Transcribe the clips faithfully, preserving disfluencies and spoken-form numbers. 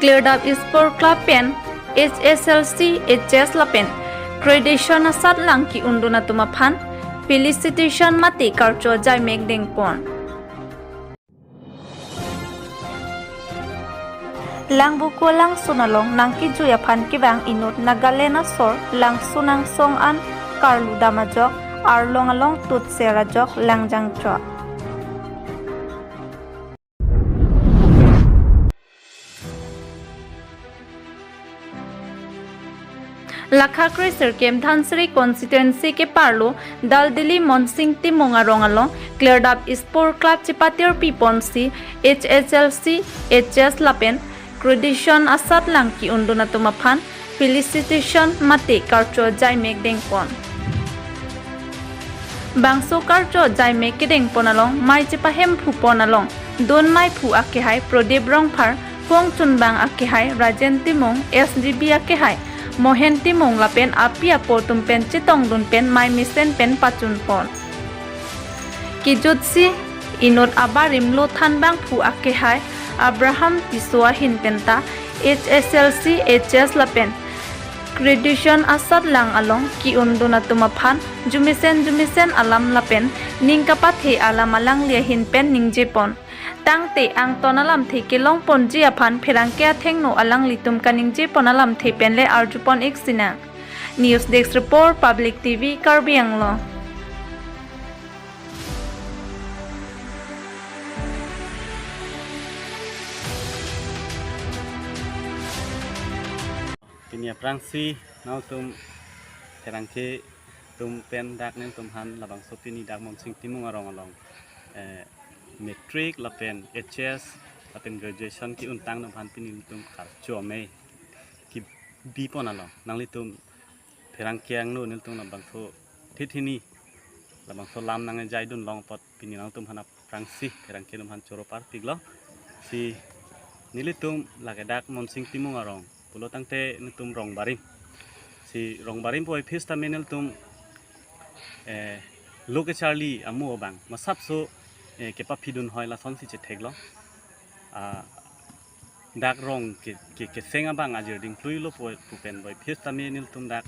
Klirdap Sport Club pen H S L C, H S lapen graduation asatlang ki-undun atum aphan felicitation mate karcho jaime kedengpon. Langbuko Langsun along nangkejui aphan kevang inut Nagaland asor Langsun angsong an karlu dam ajok, arlong along tutser ajok langjangchot. Lakha kre sirkep Dhansiri constituency keparlo Daldili Monsing Timung arong along Klirdap Sport Club chepatirpi ponsi H S L C, H S lapen graduation asatlang ki-undun atum aphan felicitation mate karcho jaime kedengpon. Bangso karcho jaime kedengpon along mei chepahemphu pon along dun meiphu akehai Prodip Rongphar, hongchunbang akehai Rajen Timung, S G B akehai Mohen Timung lapen api apo atum pen chetongdun pen mei mesen pen pachunpon. Kejutsi inut abarim Lothanbangphu akehai Abraham Tisso ahin penta H S L C, H S lapen graduation asatlang along ki-undun atum aphan jumesen jumesen alam lapen ning kapathe alam alangli ahin pen ningjepon. Tangte angton alamthe kelongponji aphan pherangke athengno alanglitum kaningjepon alamthe penle arjupon ik sinang. News Desk Report, Public T V, Karbi Anglong. Pini aphrangsi nangtum pherangke atum pen dak nangtum aphan labangso pini dak Monsing Timung arong along, eh, matric lapen H S lapen graduation ki-untang atum aphan pini nangtum karcho jaime kebipon along nanglitum pherangke angno nangtum labangso thithini labangso lam nangjaidun long apot pini nangtum aphan aphrangsi pherangke atum aphan choro parpiklo. Si nelitum lake dak Monsing Timung arong pulo tangte nelitum rong barim. Si rong barim puvoiphit tame nelitum, eh, lo kecharli amo abang masapso, eh, kepaphidun hoi lasonsi chetheklong. Ah, dak rong ke, ke, keseng abang ajir dingklui lo pu, pu pen voiphit tame nelitum dak,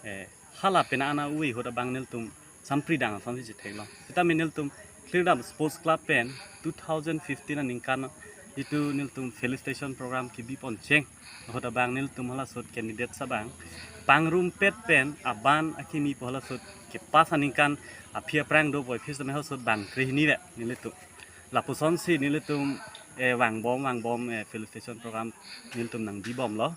eh, hala pena ana ui ahut abang nelitum sampri dang asonsi chetheklong. Sitame nelitum Klirdap Sports Club pen two thousand fifteen aningkan jitu nelitum felicitation program kebipon cheng ahut abang nelitum halasot candidate abang pangrumpet pen aban akimi pu halasot kepass aningkan aphi aphrang do voiphit tame halasot bang krehini ve nelitum. Lapusonsi nelitum, eh, vangbom vangbom, eh, felicitation program nelitum nangbibomlo.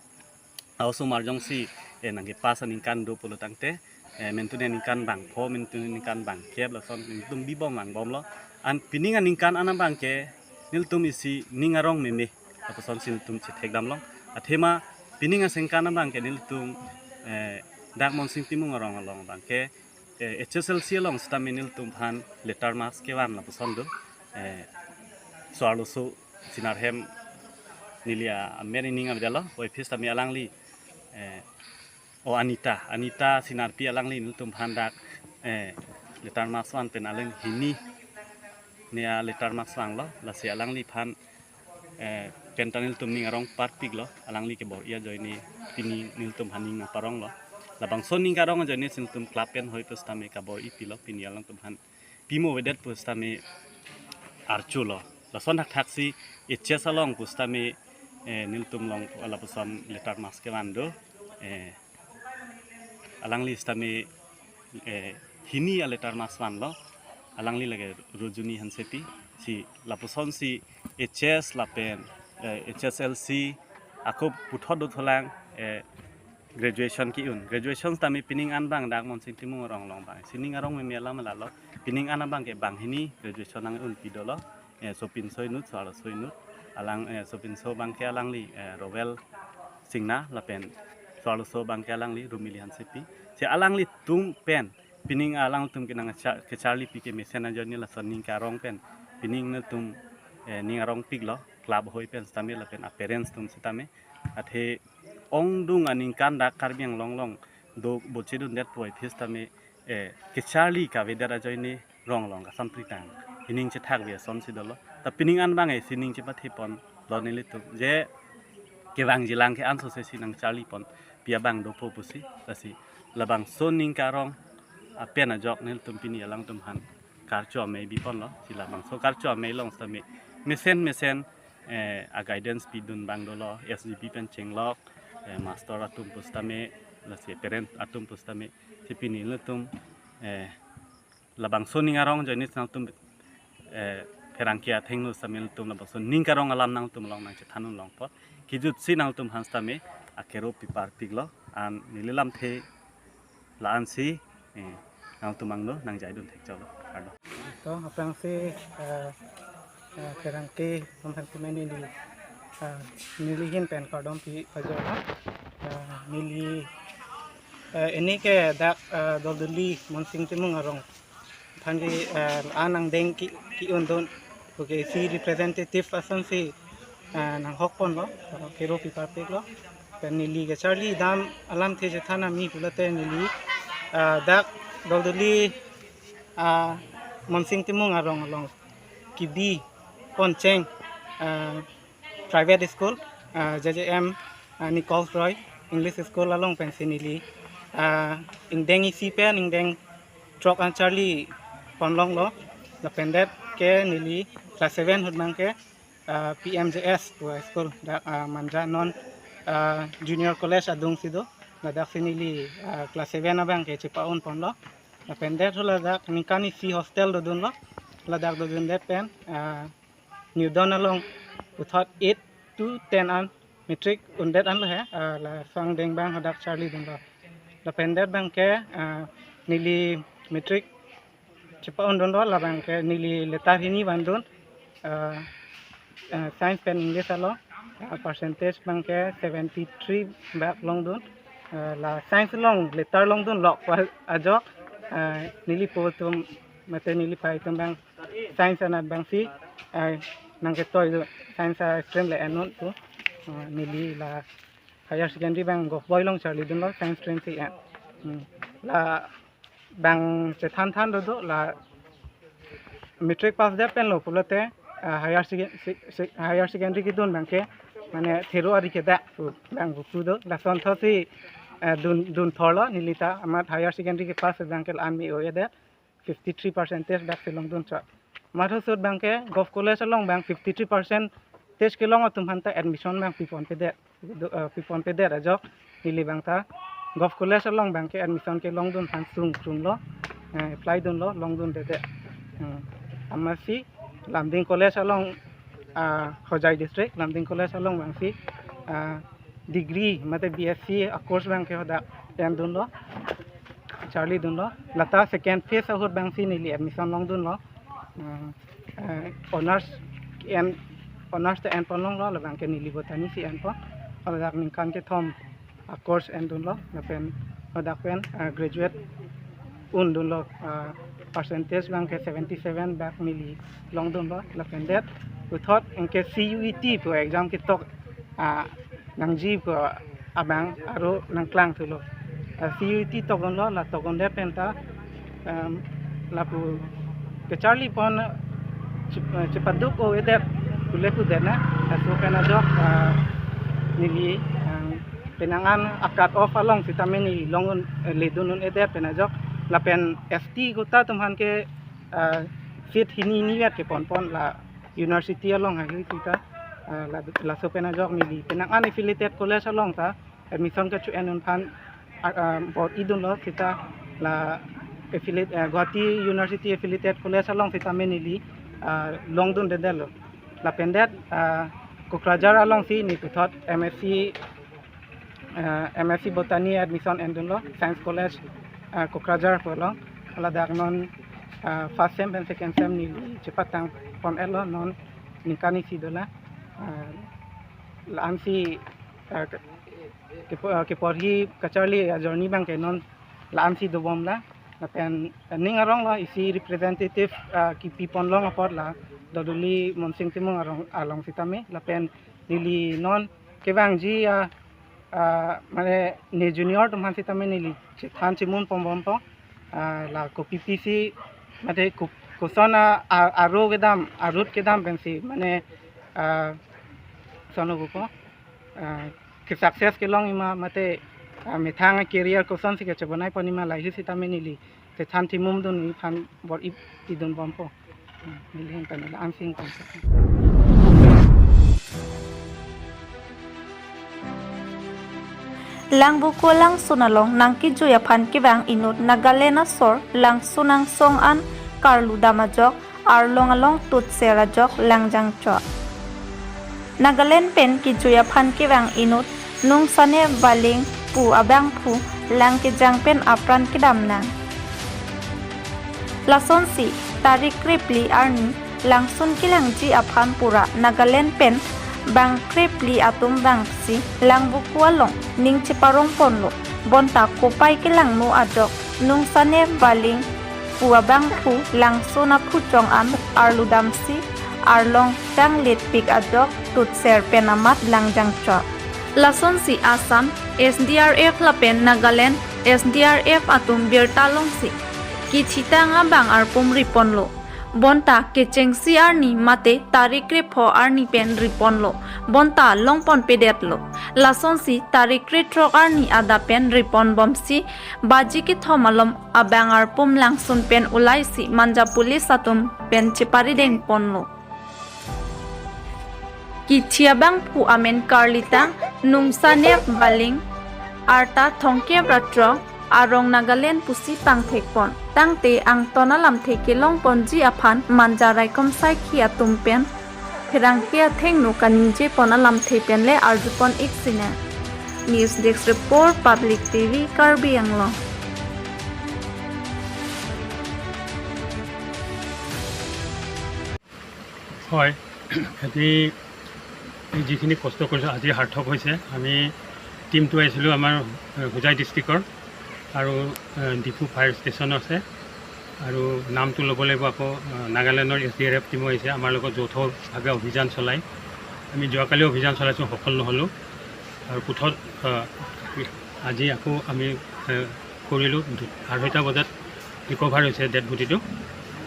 Aosomar jongsi, eh, nangkepass aningkan do pulo tangte, eh, mentune aningkan bangpho, mentune aningkan bangkep lason nelitum bibom vangbomlo. An pining aningkan an abangke nelitum isi ning arong meme lapusonsi nelitum chethekdamlong. Athema pining asengkan abangke nelitum, eh, dak Monsing Timung arong along abangke, eh, H S L C along sitame nelitum aphan latter marks kevan lapuson do. Eh, so-arloso Sinarhem neli amen ining avedetlo, voiphit tame alangli, eh, o Anita, Anita Sinarpi alangli nelitum aphan dak, eh, latter marks van pen alang hini ne a latter marks vanglo, lasi alangliphan, eh, penta nelitum ning arong parpiklo, alangli kebor-i ajoine pini nelitum aphan ning nangparonglo. Labangso ning karong ajoine si nelitum club pen hoi pusitame kabor-i pilo, pini alangtum aphan pimo avedet pusitame archulo. Lason thakthaksi H S along pusitame, eh, nelitum along lapuson latter marks kevan do. Eh, alangli sitame, eh, hini a latter marks vanlo. Alangli lake Rojuni Hansepi. Si lapusonsi H S lapen, eh, H S L C ako puthot dothulang, eh, graduation ki-un. Graduation tame pining an abang dak Monsing Timung arong along abang sining arong meme alam lalo. Pining an abangke banghini graduation nang-unpi dolo. Eh, sopinso inut, so-arloso inut. Alang, eh, sopinso abangke alangli, eh, Rowel Singna lapen so-arloso abangke alangli Rumili Hansepi. Si alanglitum pen pining alangtum kenang cha-, kecharlipi kemesen ajoine lason ning karong pen pining nelitum, eh, ning arongpiklo club hoi pen sitame lapen a parents atum sitame. Athe ongdung aningkan dak Karbi Anglong along do bochedundet voiphit tame, eh, kecharli kavedet ajoine rong along kasampri tang ining chethakve asonsi dolo. Ta pining an abang isi ning chepatheponlo nelitum je kevangjilang ke ansose si nangcharli ponpi abang dopo pusi, lasi labangso ning karong apen ajok nelitum pini alangtum aphan karcho amei biponlo. Si labangso karcho amei along sitame mesen mesen, eh, a guidance pidun abang dolo, S G B pen chenglok, eh, master atum pusitame, lasi parent atum pusitame, si pini nelitum, eh, labangso ning arong ajoine nangtum, eh, pherangke athengno sitame nelitum labangso ning karong alam nangtum along nangchethan un longpo. Kejutsi nangtum aphan sitame akero piparpiklo, an neli lamthe la-ansi, eh, nangtum angno nangjaidun thekchoklo. Kardom. To, aphrangsi, eh, eh, pherangke atum aphan sitame neli, eh, neli ahin pen kardom pi pajoklo. Eh, neli, eh, pini ke dak, eh, Doldoli Monsing Timung arong aphan ke, eh, an angdeng ke, ke-undun. Okay, si representative asonsi, eh, nanghok ponlo, eh, kero piparpiklo. Pen neli kacharli dam alamthe chethan ami pulote neli, eh, dak Doldoli, eh, Monsing Timung arong along kebi pon cheng, eh, private school, eh, J J M, eh, Nichols Roy English School along pensi neli, eh, ingdeng isi pen ingdeng throk an charli ponlonglo. Lapen det ke neli class seven ahut abang ke, eh, P M J S pu school dak, eh, Manja non, eh, junior college adungsi do. Ladaksi neli, eh, class seven abang ke chepa-un ponlo. Lapen det ahut ladak ningkan isi hostel dodunlo. Ladak dodundet pen, eh, New Dawn along puthot eight to ten an matric undet anlo he, ah, laso angdeng abang hadak charlidunlo. Lapen det abang ke, ah, neli matric chepa-undunlo, labang ke neli letter hini vandun, ah, ah, science pen English along, ah, percentage abang ke seventy three bak longdun, ah, la science along letter longdunlo, wal ajok, ah, neli po atum mate neli phai atum abang science anat abangsi, eh, nangketoi do, science a stream le en-un pu, eh, neli la higher secondary abang Govt Boys along charlidunlo, science stream si en. Hmm. Labang chethan than dodo, la matric pass det penlo pulote, eh, higher sec-, se-, se-, higher secondary kedun abang ke, mane thero ari kedak pu abang buku do, lason thotsi, eh, dun, dun thorlo, neli ta amat higher secondary kepass abang ke la-an me-o-edet, fifty three percentage daksi longdun chot. Mathosut abang ke Govt College along abang fifty three percentage kelong atum aphanta admission abang piponpedet. Do, eh, piponpedet ajok neli abang ta Govt College along abang ke admission kelongdun aphan sung sunglo, eh, apply dunlo, longdundedet. Hmm. Amatsi Lumding College along, ah, Hojai district, Lumding College along abangsi, ah, degree mate B S C a course abang ke hadak endunlo, charlidunlo. Lata second phase ahut abangsi neli admission longdunlo. Hmm, eh, honors en, honors ta enponlonglo, labang ke neli botany si enpon. Hadak ningkan kethom a course endunlo, lapen hadak pen, eh, graduate undunlo, eh, percentage abang ke seventy seven bak neli longdunlo, lapen det puthot anke C U E T pu exam ketok, ah, nangji pu abang aro nangklang thulo. Ah, C U E T tokdunlo, la tokdundet penta, em, lapu kacharli pon chep-, eh, chepaduk-o-edet, kule kudet na, laso pen ajok, ah, neli, em, penang an a cut off along sitame neli long, eh, ledun un-edet pen ajok, lapen S T quota atum aphan ke, ah, seat hini hini vet keponpon la university along ahi sita, ah, la, laso pen ajok neli penang an affiliated college along ta admission kacho-en un aphan, ah, ah, bor-idunlo sita la affiliate, ah, Guwahati University affiliated college along sitame neli, ah, longdundedetlo. Lapen det, ah, Kokrajhar alongsi neli puthot M S C, ah, M S C Botany admission endunlo, Science College, ah, Kokrajhar pu along. Ladak non, ah, first sem pen second sem neli chepatang pon-etlo, non ningkan isi dolang. Ah, la-ansi, ah, ke-, kepo-, ah, keporhi kacharli a journey abang ke non la-ansi dobomlang. Lapen, ah, ning aronglo isi representative, ah, kipi ponlong apot la Doldoli Monsing Timung arong along sitame. Lapen neli non kevangji, ah, ah, mane ne junior atum aphan sitame neli chethan chemun ponbompo. Ah, la kopi pisi mate ko-, koson a, a, aro kedam, a route kedam pensi mane, ah, sono gupo. ah, ke success kelong ima mate, ah, methang career kosonsi kachebonai pon ima lahei sitame neli chethan thimum dun iphan bor-i pidun bompo. Hmm, neli hang tanela ansing tanpo. Langvoku alangsun along nangkejui aphan kevang inut Nagaland asor Langsun angsong an karlu dam ajok arlong along tutser ajok langjangchot. Nagaland pen kejui aphan kevang inut Nungsane Valing pu abangphu lang kejang pen apran kedam nang. Lasonsi tarik krepli arni Langsun kelangji aphan pura Nagaland pen bang krepli atum vangsi Langvoku along ning cheparong ponlo. Bonta kopai kelangno ajok Nungsane Valing pu abangphu Langsun aphuchong an arlu damsi arlong kanglit pik ajok tutser pen amat langjangchot. Lasonsi Assam S D R F lapen Nagaland S D R F atum birta longsi kethitang abang arpum riponlo. Bonta kechengsi arni mate tarik krepho arni pen riponlo. Bonta longponpedetlo. Lasonsi tarik krethrok arni adap pen ripon bomsi baji kethom alom abang arpum Langsun pen ulaisi Manja police atum pen cheparideng ponlo. Kethi abangphu amen karlitang Nungsane Valing, arta thomkep ra throk, arong Nagaland pusi pangthekpon. Tangte angton alamthe kelongponji aphan Manja raikom saikhi atum pen pherangke athengno kaningjepon alamthe pen le arjupon ik sinang. News Desk Report, Public T V, Karbi Anglong. হয়, আজি এই যিখিনি কষ্ট কৰিছোঁ, আজি সাৰ্থক হৈছে। আমি টিমটো আহিছিলোঁ আমাৰ, এ, হোজাই ডিষ্ট্ৰিক্টৰ আৰু, এ, ডিফু ফায়াৰ ষ্টেচন আছে আৰু নামটো ল'ব লাগিব আকৌ, এ, নাগালেণ্ডৰ S D R F Timo আহিছে। আমাৰ লগত যৌথভাৱে অভিযান চলাই, আমি যোৱাকালি অভিযান চলাইছোঁ, সফল নহ'লোঁ। আৰু পুথৰ, এ, আজি আকৌ আমি, এ, কৰিলোঁ। দু-, আঢ়ৈটা বজাত ৰিকভাৰ হৈছে ডেড বডিটো।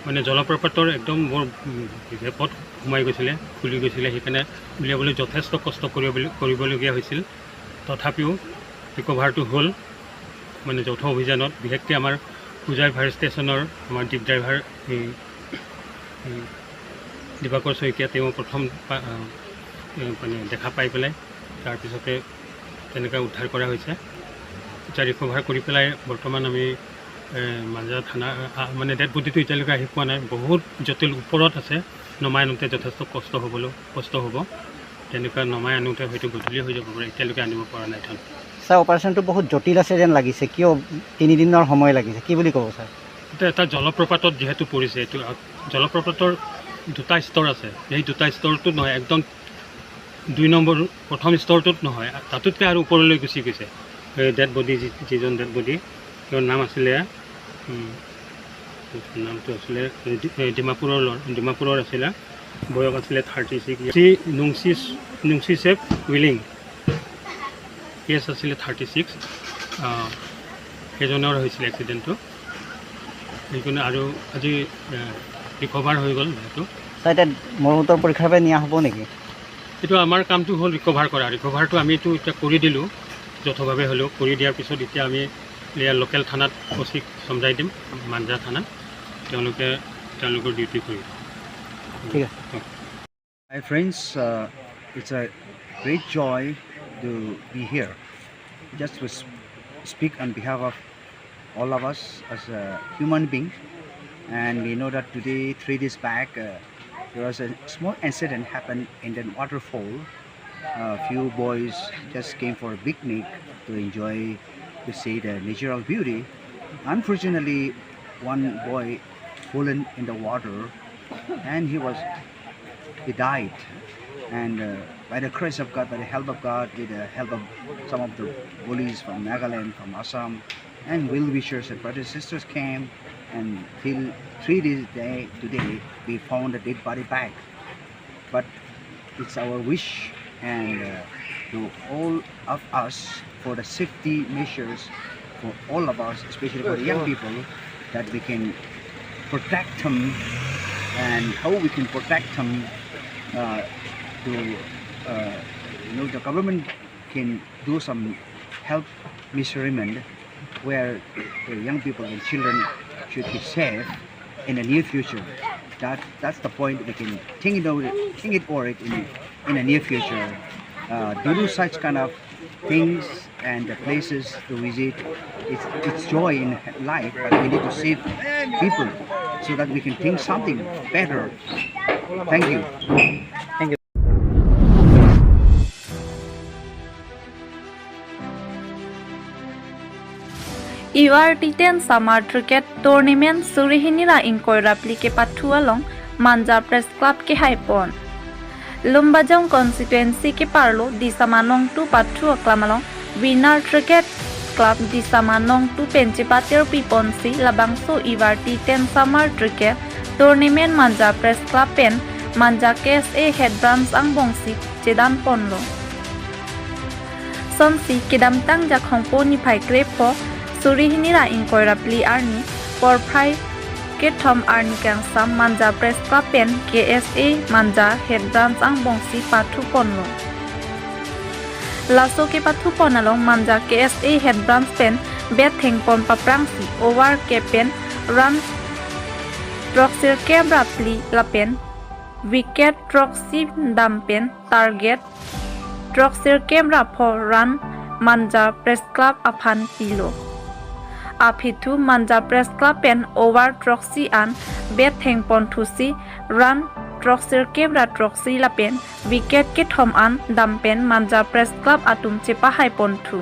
মানে জলপ্ৰপাতৰ একদম বৰ, উম, ৰেপত সোমাই গৈছিলে, ফুলি গৈছিলে, সেইকাৰণে উলিয়াবলৈ যথেষ্ট কষ্ট কৰিবলৈ, কৰিবলগীয়া হৈছিল। তথাপিও ৰিকভাৰটো হ'ল। মানে যৌথ অভিযানত বিশেষকৈ আমাৰ হোজাই ফায়াৰ ষ্টেচনৰ আমাৰ ডিপ ড্ৰাইভাৰ, এই, এই দিবাকৰ শইকীয়া, তেওঁ প্ৰথম পা-, আহ, এ, মানে দেখা পাই পেলাই তাৰপিছতে তেনেকৈ উদ্ধাৰ কৰা হৈছে। এতিয়া ৰিকভাৰ কৰি পেলাই বৰ্তমান আমি, এ, মাঞ্জা থানা, আ, মানে ডেড বডিটো এতিয়ালৈকে আহি পোৱা নাই, বহুত জটিল ওপৰত আছে, নমাই আনোতে যথেষ্ট কষ্ট হ'বলৈ, কষ্ট হ'ব। তেনেকুৱা নমাই আনোতে হয়তো গধূলি হৈ যাব পাৰে, এতিয়ালৈকে আনিব পৰা নাই ধন। ছাৰ, অপাৰেশ্যনটো বহুত জটিল আছে যেন লাগিছে, কিয় তিনিদিনৰ সময় লাগিছে, কি বুলি ক'ব ছাৰ? এতিয়া এটা জলপ্ৰপাতত যিহেতু পৰিছে, এইটো আ-, জলপ্ৰপাতৰ দুটা স্তৰ আছে, সেই দুটা স্তৰটোত নহয়, একদম দুই নম্বৰ, প্ৰথম স্তৰটোত নহয়, তাতোতকৈ আৰু ওপৰলৈ গুচি গৈছে। এই ডেড বডি, যি-, যিজন ডেড বডি, তেওঁৰ নাম আছিলে, উম, নামটো আছিলে, এ, ডি-, এ, ডিমাপুৰৰ ল-, ডিমাপুৰৰ আছিলে, বয়স আছিলে থাৰ্টি ছিক্স। শ্ৰী নুংচি, নুংচিচেপ উইলিং, এজ আছিলে থাৰ্টি ছিক্স। আহ, সেইজনৰ হৈছিলে এক্সিডেণ্টটো। সেইকাৰণে আৰু আজি, এ, ৰিকভাৰ হৈ গ'ল যিহেতু। ছাৰ, এতিয়া মৰণোত্তৰ পৰীক্ষাৰ বাবে নিয়া হ'ব নেকি? এইটো আমাৰ কামটো হ'ল ৰিকভাৰ কৰা। ৰিকভাৰটো আমিতো এতিয়া কৰি দিলোঁ, যৌথভাৱে হ'লেও কৰি দিয়াৰ পিছত এতিয়া আমি ইয়াৰ লোকেল থানাত অ' চিক চমজাই দিম, মাঞ্জা থানাত। তেওঁলোকে তেওঁলোকৰ ডিউটি কৰিব। ঠিক আছে। হয়। Hi friends, uh, it's a great joy to be here. Just to s- speak on behalf of all of us as a human being, and we know that today, three days back, uh, there was a small incident happened in the waterfall. A few boys just came for a picnic to enjoy, to see the natural beauty. Unfortunately, one boy fallen in the water, and he was, he died. And uh, by the grace of God, by the help of God, with the help of some of the police from Nagaland, from Assam, and well wishers and brothers and sisters came, and till three days day today, we found the dead body back. But it's our wish and uh, to all of us for the safety measures for all of us, especially for the young people, that we can protect them, and how we can protect them uh, to uh, You know, the government can do some health measurement where the young people and children should be safe in the near future. That, that's the point. We can think it over, think it over it in, in the near future. Uh, to do such kind of things and the places to visit, it's, it's joy in life, but we need to save people so that we can think something better. Thank you. Ivar T ten Summer Cricket Tournament suri hini ra ingkoi ra phli kepathu along Manja Press Club kehai pon. Lumbajong constituency keparlo Disama Nongtu pathu aklam along Winner Cricket Club Disama Nongtu pen chepatirpi ponsi labangso Ivar T ten Summer Cricket Tournament Manja Press Club pen Manja K S A Head Branch angbongsi chedan ponlo. Sonsi kedamtang Jakhong po niphai krepho suri hini ra ingkoi ra phli arni porphai kethom arni kangsam Manja Press Club pen K S A Manja Head Branch angbongsi pathu ponlo. Laso kepathu pon along Manja K S A Head Branch pen bat thengpon paprangsi over kep pen run throksirkep ra phli lapen wicket throksi dam pen target throksirkep ra pho run Manja Press Club aphan pilo. Aphi thu Manja Press Club pen over throksi an bat thengpon thusi run throksirkep ra throksi lapen wicket kethom an dam pen Manja Press Club atum chepahai pon thu.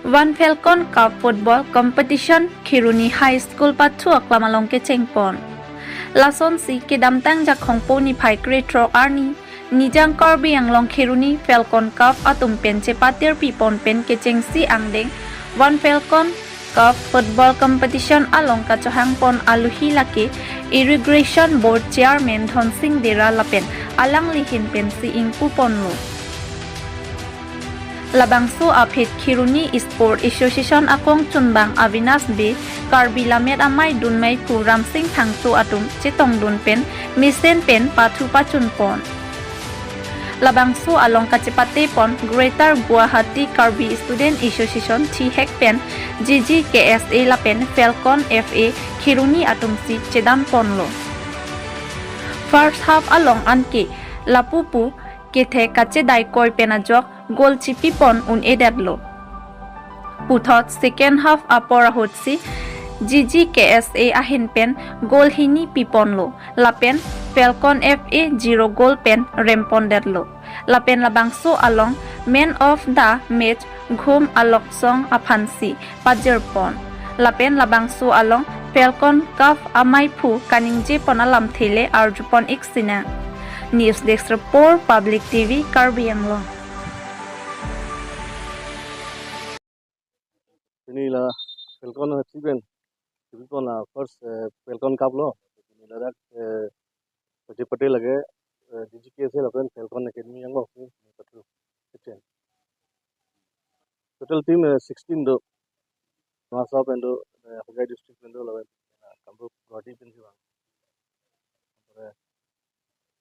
One Falcon Cup Football Competition Kheroni High School pathu aklam along kecheng pon. Lasonsi kedamtang Jakhong po niphai krethrok arni Nijang Karbi Anglong Kheroni Falcon Cup atum pen chepatirpi pon pen kechengsi angdeng One Falcon Cup Football Competition along kachohang pon aluhi lake Irrigation Board Chairman Dhonsing Dera lapen alangli ahin pensi ingpu ponlo. Labangso aphi Kheroni Sport Association akong chunbang Avinash Bey, Karbi Lammet Amei Dunmei Pu Ramsing Thangcho atum chetongdun pen mesen pen pathu pachun pon. Labangso along kachepate pon Greater Guwahati Karbi Student Association thihek pen G G K S A lapen Falcon F A Kheroni atumsi chedan ponlo. First half along anke lapu pu kethe kachedaikoi pen ajok goal chipi pon un-edetlo. Puthot second half apor ahutsi G G K S A ahin pen goal hini pi ponlo. Lapen Falcon F A zero goal pen rem pondetlo. Lapen labangso along man of the match Ghum Aloksong aphansi pajir pon. Lapen labangso along Falcon Cup amaiphu kaningje pon alamthe le arju pon ik sinang. News Desk Report, Public T V, Karbi Anglong. Pini la Falcon F C pen, F C pen la first, eh, Falcon Cup lo. Pini ladak, eh, pati pati lage, eh, G G K S A lapen Falcon Academy angbong si pathu. Total team, eh, sixteen do. Nawasa pen do, eh, Hojai district pen do lapen, eh, Kamrup Guwahati pensi vang.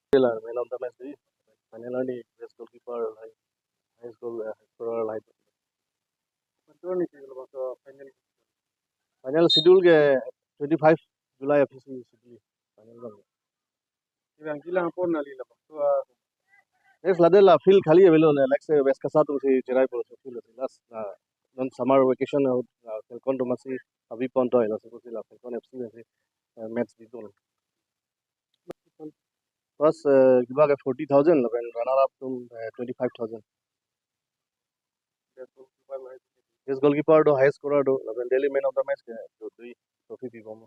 Lapen la man of the match di. Final arni best goalkeeper lahai, highest goal, eh, scorer lahai. Final schedule ke twenty-five July aphi si schedule final lo. Kevang kilang pon nali la bang tua. Yes, lade la field khali avelo ne, like se West Kasa atumsi cherai pon field ase. Last, ah, non summer vacation ahut, ah, Falcon atum asi abi pon toi, laso atumsi la Falcon F C asi, ah, match di dun. First, ah, kiba ke forty thousand, lapen runner up atum, ah, twenty-five thousand. Best goalkeeper do, highest scorer do, lapen daily man of the match ke do, dui trophy pi bom.